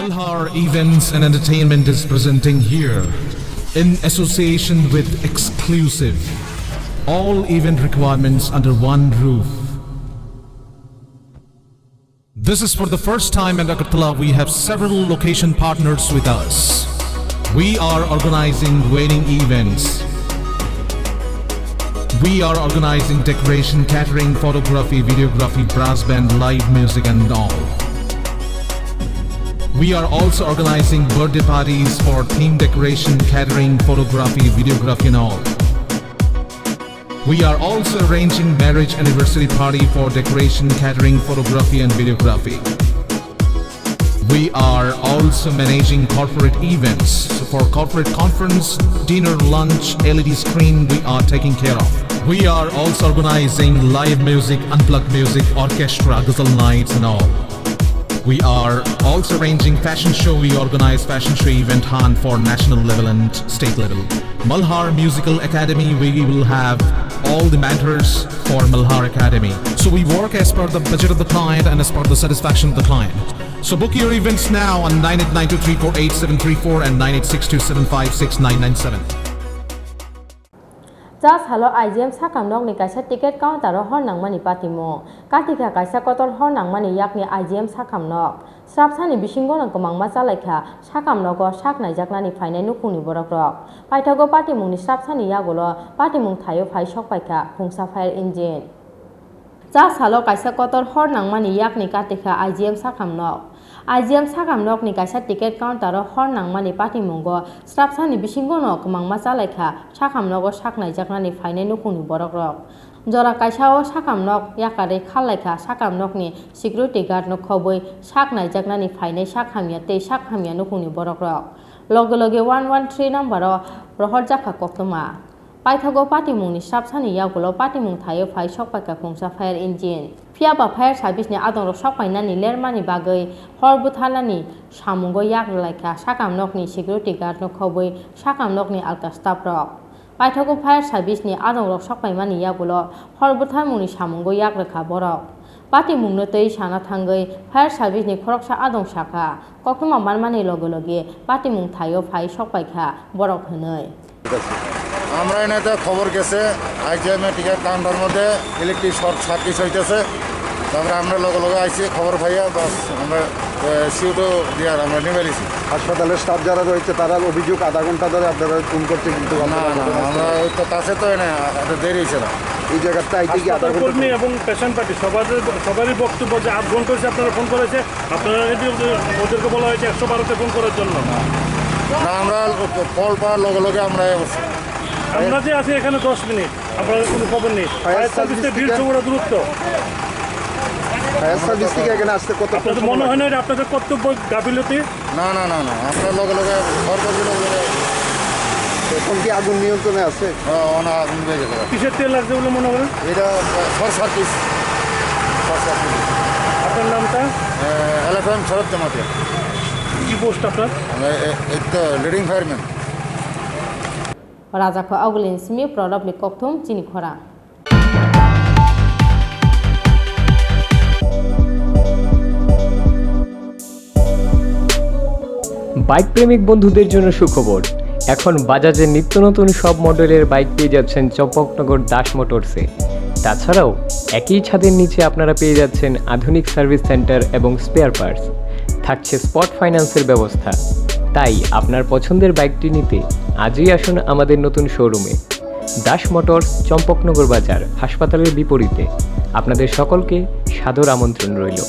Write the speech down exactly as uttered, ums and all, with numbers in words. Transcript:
Malhar Events and Entertainment is presenting here, in association with Exclusive, all event requirements under one roof. This is for the first time in Agartala. We have several location partners with us. We are organizing wedding events. We are organizing decoration, catering, photography, videography, brass band, live music and all. We are also organizing birthday parties for theme decoration, catering, photography, videography and all. We are also arranging marriage anniversary party for decoration, catering, photography and videography. We are also managing corporate events. So for corporate conference, dinner, lunch, L E D screen, we are taking care of. We are also organizing live music, unplugged music, orchestra, ghazal nights and all. We are also arranging fashion show. We organize fashion show event hunt for national level and state level. Malhar Musical Academy, we will have all the mentors for Malhar Academy. So we work as per the budget of the client and as per the satisfaction of the client. So book your events now on nine eight nine two three four eight seven three four and nine eight six two seven five six nine nine seven. Chasalo I G M sakhamnokni kaisa ticket counter-o hor nangmani patimung. Katikha kaisa kotor hor nangmani yakni I G M sakhamnok. Srapsani bisingono kwmangma chalaikha sakhamnogo sak naijaknani phainai nukhungni borokrok. Paithago patimungni srapsani yagulo patimung thaio phai sokpaikha khungsa fire engine. Chasalo kaisa kotor hor nangmani yakni katikha I G M sakhamnok. I G M sakhamnokni kaisa ticket counter-o hor nangmani patimungo srapsani bisingono kwmangma chalaikha sakhamnogo sak naijaknani phainai nukhungni borokrok. Jora kaisa-o sakhamnok yakarwi khallaikha sakhamnokni security guard-no khobwi sak naijaknani phainai sak hamya tei sak hamya nukhungni borokrok. Loge loge one one three number-o rohorjakha koktwma. Paithago patimungni srapsani yagulo patimung thaio phai sokpaikha khungsa fire engine. Phiyaba fire service-ni adongrok sokpainani lermani bagwi hor butharnani samungo yak rwlaikha sakhamnokni security guard-no khobwi sakhamnokni alka staff-rok. Paithago fire service-ni adongrok sokpaimani yagulo hor butharmungni samungo yak rwkha borok. Patimungno twi sana thangwi fire service-ni khoroksa adong sakha, koktwma manmani loge loge patimung thaio phai sokpaikha borok hwnwi. আমরা এনে তো খবর গেছে, আইজিএম এ ticket counter মধ্যে electric short circuit হইতেছে। তারপরে আমরা লগে লগে আইছি, খবর পাইয়া বাস আমরা সিউটো দিয়ে আর আমরা নিবেলিছি। হাসপাতালের স্টাফ যারা রয়েছে তারা অভিযোগ আধা ঘন্টা ধরে আপনারা ফোন করছে, কিন্তু না, আপনারা না, কোনো না, আমরা ওই তো কাছে তো এনে একটু দেরি হয়েছে না। এই জায়গাটা আইতে কি আধা হাসপাতাল ঘন্টা কর্মী সময়? এবং পেশেন্ট পার্টি সবার, সবারই বক্তব্য যে আধ ঘন্টা হয়েছে আপনারা ফোন করেছে, আপনারা যদি ওদের-, ওদেরকে বলা হয়েছে একশো বারোতে ফোন করার জন্য। না, আমরা কল পাওয়ার লগে লগে আমরা অবস্থা। আমরা যে আছি এখানে দশ মিনিট, আপনাদের কোনো খবর নেই। ফায়ার ফায়ার সার্ভিস সার্ভিস থেকে ভিড় থেকে? চৌড়া দূরত্ব। ফায়ার সার্ভিস থেকে এখানে আসতে কত আপনাদের মনে হয় না এটা আপনাদের কর্তব্য গাফিলতি? না, না, না, না, আমরা লগে লগে খবর করছি, লগে লগে। এখন কি আগুন নিয়ন্ত্রণে আছে? হ্যাঁ, অনেক আগুন হয়ে গেছে। কিসের তেল লাগছে বলে মনে করেন? এটা শর্ট সার্কিট। Short circuit. আপনার নামটা? এ, এলাকার নাম শরৎ জমাতিয়া। কি পোস্ট আপনার? আমরা এ-, এই তো leading fireman. Rajak kho Augulin simi prorok ni kokthum chini khorang. Bike প্রেমিক বন্ধুদের জন্য সুখবর। এখন বাজাজের নিত্য নতুন সব মডেলের বাইক পেয়ে যাচ্ছেন চম্পকনগর দাস মোটরসে। তাছাড়াও একই ছাদের নিচে আপনারা পেয়ে যাচ্ছেন আধুনিক সার্ভিস সেন্টার এবং স্পেয়ার পার্টস। থাকছে স্পট ফাইন্যান্সের ব্যবস্থা। তাই আপনার পছন্দের বাইকটি নিতে আজই আসুন আমাদের নতুন শোরুমে। দাস মোটরস, চম্পকনগর বাজার, হাসপাতালের বিপরীতে। আপনাদের সকলকে সাদর আমন্ত্রণ রইল।